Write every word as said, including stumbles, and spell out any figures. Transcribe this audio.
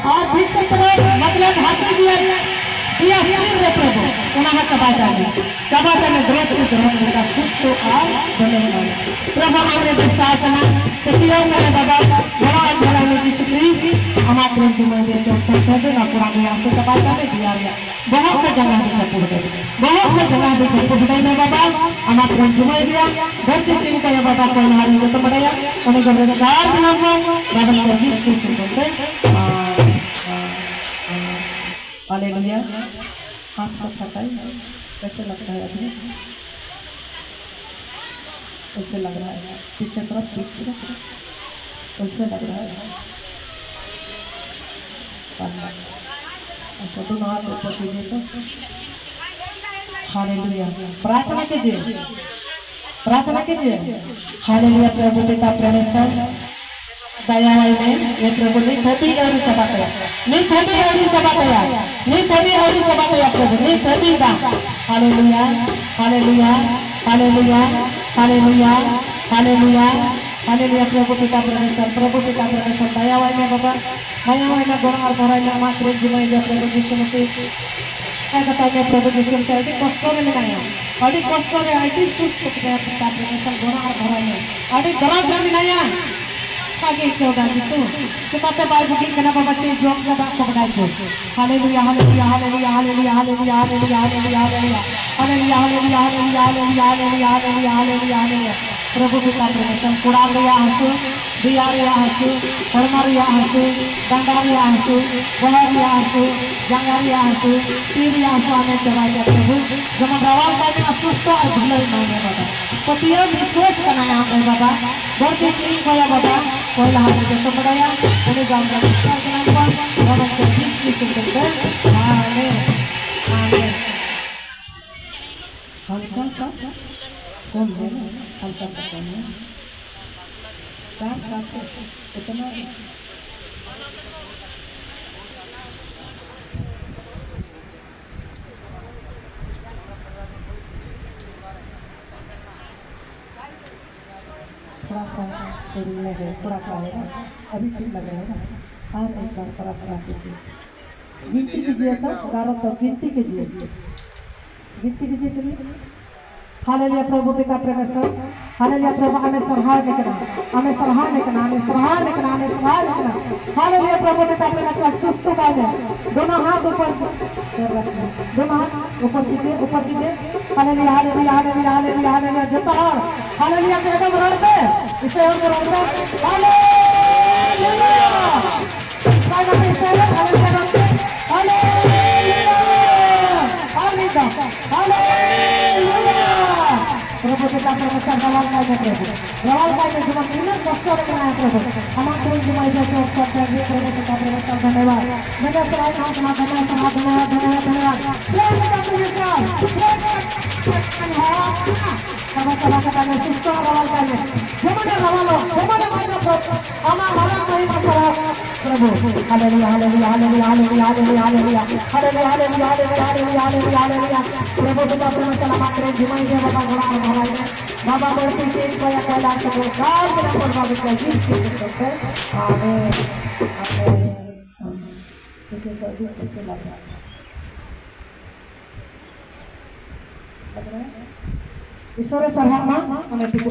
ᱟᱨ ᱵᱷᱤᱛ ᱥᱮᱫ ᱨᱮ ᱢᱚᱛᱞᱚᱵ ᱦᱟᱹᱛᱤ ᱜᱮ ᱯᱮᱭᱟ ᱥᱤᱨ ᱨᱮ ᱯᱨᱚᱵᱷᱩ, ᱚᱱᱟ ᱦᱚᱸ ᱪᱟᱵᱟᱭ ᱛᱟᱭ ᱢᱮ᱾ ᱪᱟᱵᱟᱭ ᱛᱟᱭ ᱢᱮ, ᱫᱨᱚᱯᱚᱫᱤ ᱫᱨᱚᱯᱚᱫᱤ ᱞᱮᱠᱟ ᱥᱩᱥᱛᱷ ᱟᱨ ᱵᱮᱱᱟᱣ ᱮᱢᱟᱭ ᱢᱮ᱾ ᱯᱨᱚᱵᱷᱩ ᱟᱢ ᱨᱮ ᱵᱤᱥᱣᱟᱥ ᱢᱮᱱᱟᱜᱼᱟ, ᱯᱟᱹᱛᱭᱟᱹᱣ ᱢᱮ ᱵᱟᱵᱟ, ᱜᱚᱲᱚ ᱟᱢ ᱵᱷᱟᱞᱟ ᱢᱮ ᱡᱤᱥᱩ ᱠᱨᱤᱥᱴ, ᱟᱢᱟᱜ ᱯᱨᱮᱢ ᱡᱩᱢᱟᱹᱭ ᱫᱮ ᱪᱚᱠ ᱪᱚᱠ ᱛᱮ ᱱᱟ ᱠᱚᱲᱟ ᱜᱮ ᱟᱢ ᱛᱮ ᱪᱟᱵᱟᱭ ᱛᱟᱭ ᱢᱮ, ᱫᱤᱭᱟ ᱨᱮᱭᱟᱜ ᱵᱚᱦᱚᱜ ᱠᱚ ᱡᱟᱸᱜᱟ ᱫᱚ ᱡᱟᱹᱯᱩᱫ ᱫᱮ, ᱵᱚᱦᱚᱜ ᱠᱚ ᱡᱟᱸᱜᱟ ᱫᱚ ᱡᱟᱹᱯᱩᱫ ᱫᱮ ᱢᱮ ᱵᱟᱵᱟ, ᱟᱢᱟᱜ ᱯᱨᱮᱢ ᱡᱩᱢᱟᱹᱭ ᱫᱮᱭᱟ, ᱫᱷᱟᱹᱨᱛᱤ ᱛᱤᱸᱜᱩ ᱠᱟᱭᱟ ᱵᱟᱵᱟ, ᱠᱚᱭ ᱞᱟᱦᱟ ᱨᱮ ᱡᱚᱛᱚ ᱵᱟᱰᱟᱭᱟ, ᱩᱱᱤ ᱜᱚᱵᱨᱮ ᱜᱟᱨ ᱵᱮᱱᱟᱣ ᱢᱟ, ᱵᱟᱵᱟ ᱡᱤᱥᱩ ᱠᱨᱤᱥᱴ ᱧᱩᱛᱩᱢ ᱛᱮ᱾ ᱟᱢᱮᱱ। हालेलुया। हाथ से उठाता है, कैसे लगता है अभी? कैसे लग रहा है? पीछे तरफ, पीठ तरफ, कैसे लग रहा है? अच्छा, दोनों हाथ ऊपर कीजिए तो। हालेलुया। प्रार्थना कीजिए। प्रार्थना कीजिए। हालेलुया। प्रभु पिता परमेश्वर, दया है में, ये प्रभु नहीं खोपी और चबाते हैं। नहीं खोपी और चबाते हैं। नहीं खोपी और चबाते हैं प्रभु। नहीं खोपी का। हालेलुया, हालेलुया, हालेलुया, हालेलुया, हालेलुया, हालेलुया। प्रभु पिता परमेश्वर, प्रभु पिता परमेश्वर, दया है में बाबा। ᱢᱟᱭᱟ ᱦᱩᱭᱱᱟ, ᱜᱚᱲᱚ ᱟᱨ ᱵᱷᱚᱨᱟᱭ ᱧᱟᱢᱟ, ᱯᱨᱮᱢ ᱡᱤᱢᱟᱹᱭ ᱜᱮ ᱯᱨᱚᱵᱷᱩ ᱡᱤᱥᱩ ᱢᱟᱥᱤ। ᱮ ᱠᱟᱛᱷᱟ ᱜᱮ ᱯᱨᱚᱵᱷᱩ ᱡᱤᱥᱩ ᱢᱟᱥᱤ ᱟᱹᱰᱤ ᱠᱚᱥᱴᱚ ᱨᱮ ᱢᱮᱱᱟᱭᱟ, ᱟᱹᱰᱤ ᱠᱚᱥᱴᱚ ᱨᱮ, ᱟᱹᱰᱤ ᱥᱩᱥᱛᱷ ᱛᱮ ᱯᱨᱚᱵᱷᱩ ᱡᱤᱥᱩ ᱜᱚᱲᱚ ᱟᱨ ᱵᱷᱚᱨᱟᱭ ᱧᱟᱢᱟ, ᱟᱹᱰᱤ ᱫᱚᱨᱚᱫ ᱨᱮ ᱢᱮᱱᱟᱭᱟ᱾ ᱚᱱᱠᱟ ᱜᱮ ᱟᱹᱭᱠᱟᱹᱣ ᱫᱟ ᱡᱤᱥᱩ, ᱪᱤᱠᱟᱹᱛᱮ ᱵᱟᱭ ᱵᱩᱜᱤᱜ ᱠᱟᱱᱟ ᱵᱟᱵᱟ, ᱪᱮᱫ ᱡᱚᱢ ᱠᱟᱫᱟ ᱠᱚ ᱵᱟᱰᱟᱭ ᱪᱚ᱾ ᱦᱟᱞᱮᱞᱩᱭᱟ, ᱦᱟᱞᱮᱞᱩᱭᱟ, ᱦᱟᱞᱮᱞᱩᱭᱟ᱾ ᱯᱨᱚᱵᱷᱩ ᱯᱤᱛᱟ ᱯᱨᱚᱵᱷᱩ ᱠᱚᱲᱟ ᱨᱮᱭᱟᱜ ᱦᱟᱹᱥᱩ, ᱫᱮᱭᱟ ᱨᱮᱭᱟᱜ ᱦᱟᱹᱥᱩ, ᱦᱚᱲᱢᱚ ᱨᱮᱭᱟᱜ ᱦᱟᱹᱥᱩ, ᱰᱟᱸᱰᱟ ᱨᱮᱭᱟᱜ ᱦᱟᱹᱥᱩ, ᱵᱚᱦᱚᱜ ᱨᱮᱭᱟᱜ ᱦᱟᱹᱥᱩ, ᱡᱟᱸᱜᱟ ᱨᱮᱭᱟᱜ ᱦᱟᱹᱥᱩ, ᱛᱤ ᱨᱮᱭᱟᱜ ᱦᱟᱹᱥᱩ ᱟᱢᱮ ᱪᱟᱵᱟᱭ ᱠᱮᱫ ᱯᱨᱚᱵᱷᱩ᱾ ᱡᱮᱢᱚᱱ ᱨᱟᱣᱟᱞ ᱠᱟᱭ ᱢᱮ, ᱥᱩᱥᱛᱷ ᱟᱨ ᱵᱷᱟᱹᱞᱟᱹᱭ ᱮᱢᱟᱭ ᱢᱮ ᱵᱟᱵᱟ᱾ ᱯᱟᱹᱛᱭᱟᱹᱣ ᱵᱤᱥᱣᱟᱥ ᱠᱟᱱᱟᱭ ᱟᱢ ᱨᱮ ᱵᱟᱵᱟ᱾ ᱵᱟᱹᱲᱛᱤ ᱪᱮᱫ ᱤᱧ ᱠᱚᱭᱟ ᱵᱟᱵᱟ? ᱚᱠᱚᱭ ᱞᱟᱦᱟ ᱨᱮ ᱡᱚᱛᱚ ᱵᱟᱰᱟᱭᱟ, ᱩᱱᱤ ᱫᱚ ᱟᱢ ᱨᱮᱱ ᱫᱚᱥᱟᱨ ᱠᱟᱱᱟᱢ ᱠᱚ᱾ ᱵᱟᱵᱟ ᱠᱚ ᱵᱤᱥ ᱵᱤᱥ ᱠᱚ ᱠᱚ᱾ ᱟᱢᱮᱱ᱾ ᱟᱢᱮᱱ᱾ हल्का सा कम है ना, हल्का सा कम है। चार सात से इतना थोड़ा सा शरीर में है, थोड़ा सा है ना, अभी ठीक लग रहा है ना। और एक बार परा परा कीजिए। गिनती कीजिए तो, ग्यारह तो गिनती कीजिए। गिनती कीजिए, चलिए। हालेलुया प्रभु पिता परमेश्वर। हालेलुया प्रभु, हमें सराहने के ना, हमें सराहने के ना, हमें सराहने के ना, हमें सराहने के ना। हालेलुया प्रभु पिता परमेश्वर, सुस्तु गाने। दोनों हाथ ऊपर कर रखना। दोनों हाथ ऊपर कीजिए, ऊपर कीजिए। हालेलुया, हालेलुया, हालेलुया, हालेलुया, हालेलुया। जूता और हालेलुया के एकदम रोड पे, इसे और रोड पे। हालेलुया। Finally, इसे और हालेलुया रोड पे। हालेलुया। और नहीं तो। हालेलुया। प्रभु पिता परमेश्वर रवाल पाए प्रभु। रवाल पाए में जीवन तीनों कष्ट में आया प्रभु। हमारे जीवन में जो कष्ट है, प्रभु पिता परमेश्वर धन्यवाद। धन्यवाद, धन्यवाद, धन्यवाद, धन्यवाद, धन्यवाद। प्रेम से प्रभु के साथ, प्रेम से प्रभु के साथ। Sama-sama kita bersyukur awal kali. Gimana awal lo? Gimana mana pro? Ama mana mai masalah? Prabhu. Haleluya, haleluya, haleluya, haleluya, haleluya, haleluya. Haleluya, haleluya, haleluya, haleluya, haleluya, haleluya. Prabhu kita semua selamat dari jumai dia Bapak orang orang. Bapak berpikir supaya kalian semua kau tidak perlu lagi. Amin. Amin. Amin. Itu tadi silakan. ईश्वर सरहा मा, ᱚᱱᱮ ᱴᱩᱠᱩ᱾